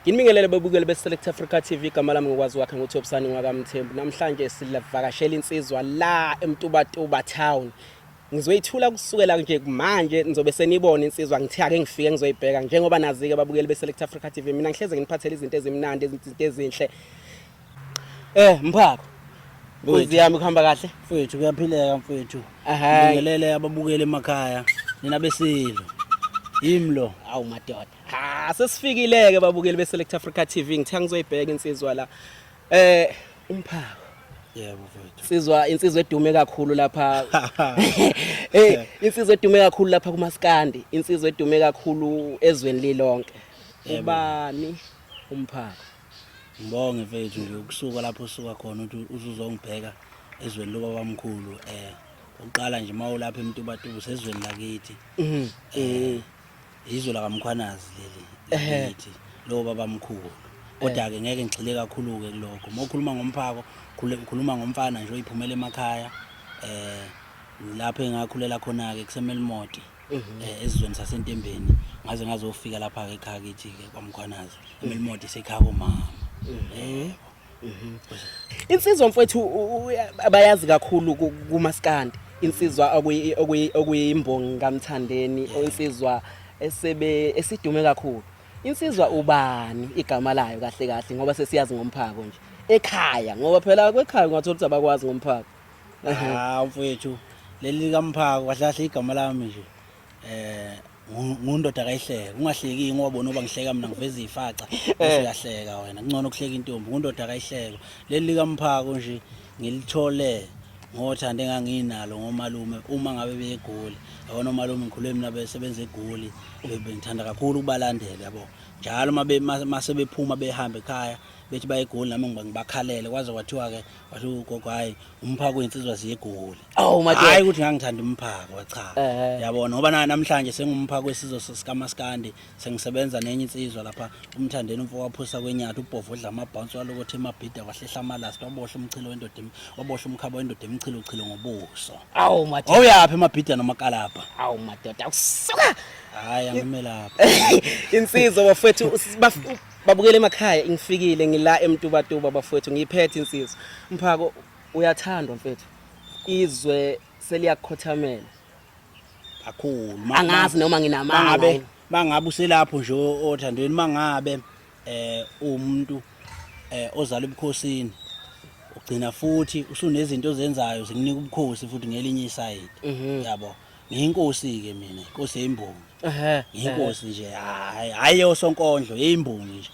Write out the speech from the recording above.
Nginibingelele babukeli be-Select Africa TV. Igama lami ngokwazi wakhe nguThobisani ngwakamthembu. Namhlanje silivakashela insizwa la eMtubatuba Town. Ngizoyithula kusukela nje manje, nizobe senibona insizwa. Ngithe ake ngifike ngizoyibheka, njengoba nazi-ke babukeli be-Select Africa TV, mina ngihleze nginiphathele izinto ezimnandi, izinto ezinhle. Mphako. Nkunzi yami, kuhamba kahle? Mfethu, kuyaphileka mfethu. Ahha. Ngibingelele ababukeli emakhaya. Nina besilo. Yimi lo. Awu madoda. Ha, sesifikile-ke babukeli be-Select Africa TV. Ngithe ngizoyibheka insizwa la. Umphako. Yebo mfethu. Insizwa, insizwa edume kakhulu lapha. Hey, insizwa edume kakhulu lapha kumaskandi, insizwa edume kakhulu ezweni lilonke. Ubani umphako? Ngibonge mfethu nje ukusuka lapho usuka khona ukuthi uzuzongibheka ezweni lobabamkhulu. Uqala nje mawulapha eMtubatuba, usezweni lakithi. Izwe lakaMkhwanazi leli lakithi lo babamkhulu. Kodwa ke ngeke ngigxile kakhulu ke kulokho. Uma ukhuluma ngomphako, ukhuluma ngomfana nje oyiphumela emakhaya, lapho engakhulela khona ke kuseMelmoth, esizweni saseNtembeni, ngaze ngazofika lapha ke ekhaya kithi ke kwaMkhwanazi. EMelmoth isekhaya komama. Yebo. Insizwa mfowethu abayazi kakhulu kumaskandi. Insizwa okuyimbongi kaMthandeni, insizwa esebe esidume kakhulu. Insizwa ubani igama layo kahle kahle, ngoba sesiyazi ngomphako nje ekhaya, ngoba phela kwekhaya ungathola ukuthi abakwazi ngomphako? Ah mfowethu, leli likamphako kahle kahle igama lami nje ngundoda kayihleka. Ungahleki ngoba bona uba ngihleka mina ngiveza ifaca bese uyahleka wena. Kungcono ukuhleka intombi. Ngundoda kayihleko leli likamphako nje, ngilithole ngothando enganginalo ngomalume uma ngabe beyeGoli. Yabona omalume, ngikhule mina besebenza eGoli, bengithanda kakhulu ukubalandela, yabo, njalo uma mase bephuma behamba ekhaya bethi baye eGoli, nami ngibakhalele, kwaze kwathiwa ke, wathi ugogo, "Hayi, umphako insizwa ziye eGoli." Oh madoda. Hayi ukuthi ngangithanda umphako, cha. Yabona, ngoba namhlanje sengumphako wesizwe sikaMaskandi, sengisebenza nenye insizwa lapha uMthandeni, umfo waphusa kwenyathi, ubhovu odla amabhansi, walokothe emabhida, kwahlehla amalasti, wabohla umchilo wendoda, wabohla umkhaba wendoda emchilo uchilo ngobuso. Awu madoda. Awuyaphi emabhida nomakalabha? Awu madoda, usuka. Hayi, angime lapha. Insizwa bafethu, babukele emakhaya, ngifikile, ngila eMtubatuba bafethu, ngiyiphethe insizwa. Mphako, uyathandwa mfethu. Izwe seliyakukhothamela. Kakhulu. Angazi noma nginamanga Mangabe yini. Mangabe uselapho nje othandweni, mangabe umuntu ozala ebukhosini, ugcina futhi usunezinto ozenzayo zikunika ubukhosi futhi ngelinye isayidi. Yabo, ngiyinkosi ke mina, inkosi yeyimbongi. Ngiyinkosi nje, hayi hayi, osonkondlo yeyimbongi nje.